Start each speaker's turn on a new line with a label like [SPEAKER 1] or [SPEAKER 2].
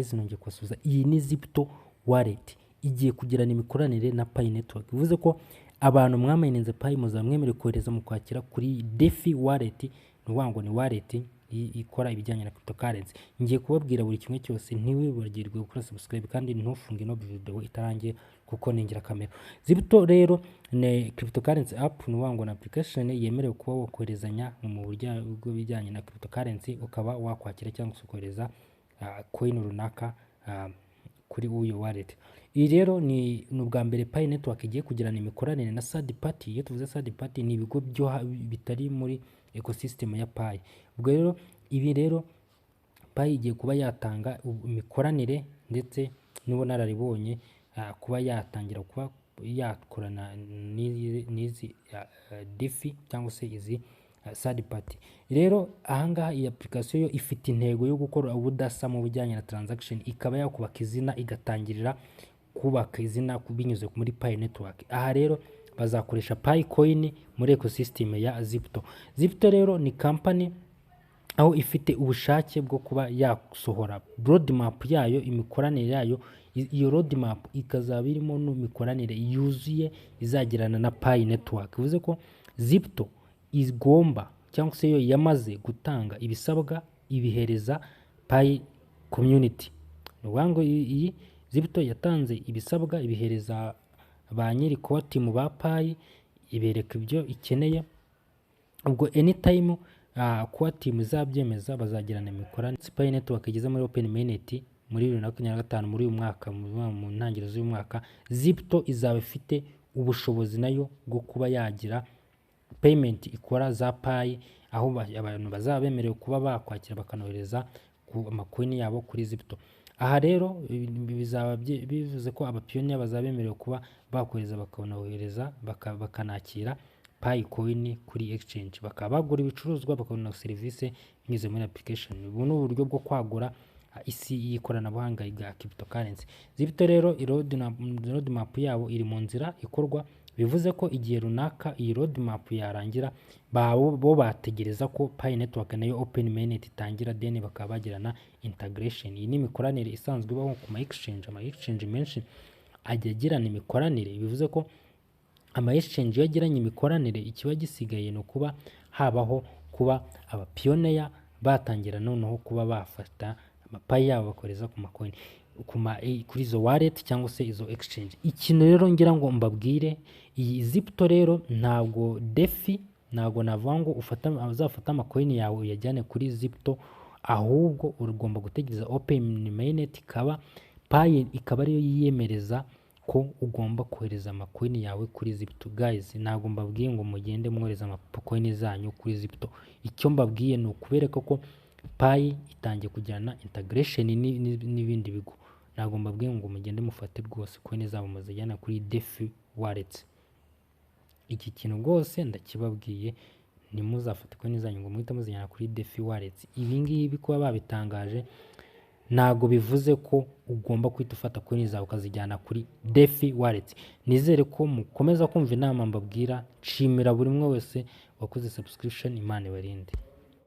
[SPEAKER 1] Guys, nongeye kubasuhuza. Iyi ni Zipto Wallet igiye kugirana imikoranire na Pi Network. Bivuze ko abantu mwamayininze Pi muzaba mwemerewe kohereza mu kwakira kuri DeFi Wallet. Ni ukuvuga ngo ni wallet ikora ibijyanye na cryptocurrency. Ngiye kubabwira buri kimwe cyose. Ntiwibagirwe gukora subscribe kandi ntufunge ino video itarangiye kuko ni ingirakamaro. Zipto rero ni cryptocurrency app, ni ukuvuga ngo ni application yemerewe kuba wakoherezanya mu buryo bw'ibijyanye na cryptocurrency, ukaba wakwakira cyangwa se ukohereza coin runaka kuri uyo wallet. Iyi rero ni ubwa mbere Pi Network igiye kugirana imikoranire na third party. Iyo tuvuze third party, ni ibigo byo bitari muri ecosystem ya Pi. Ubwo rero ibi rero Pi igiye kuba yatanga imikoranire ndetse n'ubunararibonye, kuba yatangira kuba yakorana n'izi DeFi cyangwa se izi third party. Rero ahangaha iyi application yo ifite intego yo gukora ubudasa mu bijyanye na transaction, ikaba yakubaka izina, igatangirira kubaka izina binyuze muri Pi Network. Aha rero bazakoresha Pi coin muri ecosystem ya Zipto. Zipto rero ni company aho ifite ubushake bwo kuba yasohora roadmap yayo, imikoranire yayo. Iyo roadmap ikazaba irimo n'imikoranire yuzuye izagirana na Pi Network. Bivuze ko Zipto igomba cyangwa se yo yamaze gutanga ibisabwa, ibihereza Pi community. Ni ukuvuga ngo iyi Zipto yatanze ibisabwa, ibihereza ba nyiri core team ba Pi, ibereka ibyo ikeneye. Ubwo anytime core team izabyemeza, bazagirana imikoranire. Pi Network igeze muri open mainnet muri 2025, muri uyu mwaka, mu ntangiriro z'uyu mwaka, Zipto izaba ifite ubushobozi nayo bwo kuba yagira payment ikora za Pi, aho abantu bazaba bemerewe kuba bakwakira bakanohereza ku amacoin yabo kuri Zipto. Aha rero ibi bizaba bivuze ko abapioneer bazaba bemerewe kuba bakohereza, bakanohereza, bakanakira Pi coin kuri exchange, bakaba bagura ibicuruzwa, bakabona serivisi binyuze muri application. Ubu ni uburyo bwo kwagura isi y'ikoranabuhanga rya cryptocurrency. Zipto rero roadmap yabo iri mu nzira ikorwa. Bivuze ko igihe runaka iyi roadmap yarangira, bo bategereza ko Pi Network nayo open mainnet itangira, then bakaba bagirana integration. Iyi ni imikoranire isanzwe ibaho ku ma exchange. Ama exchange menshi ajya agirana imikoranire. Bivuze ko ama exchange iyo agiranye imikoranire, ikiba gisigaye ni ukuba habaho kuba abapioneer batangira noneho kuba bafata amaPi yabo bakohereza ku macoin kuri izo wallet cyangwa se izo exchange. Ikintu rero ngira ngo mbabwire, iyi Zipto rero ntabwo DeFi, ntabwo navuga ngo uzafata amacoin yawe uyajyane kuri Zipto, ahubwo ugomba gutegereza open mainnet ikaba, Pi ikaba ariyo yiyemereza ko ugomba kohereza amacoin yawe kuri Zipto. Guys, ntabwo mbabwiye ngo mugende mwohereza amacoin zanyu kuri Zipto. Icyo mbabwiye ni ukubereka ko Pi itangiye kujyana integration n'ibindi bigo. Ntabwo mbabwiye ngo mugende mufate rwose coin zabo muzijyana kuri DeFi wallets. Iki kintu rwose ndakibabwiye, ntimuzafate coin zanyu ngo muhite muzijyana kuri DeFi wallets. Ibi ngibi kuba babitangaje ntabwo bivuze ko ugomba guhita ufata coin zawe ukazijyana kuri DeFi wallets. Nizere ko mukomeza kumva inama mbabwira. Nshimira buri umwe wese wakoze subscription. Imana ibarinde.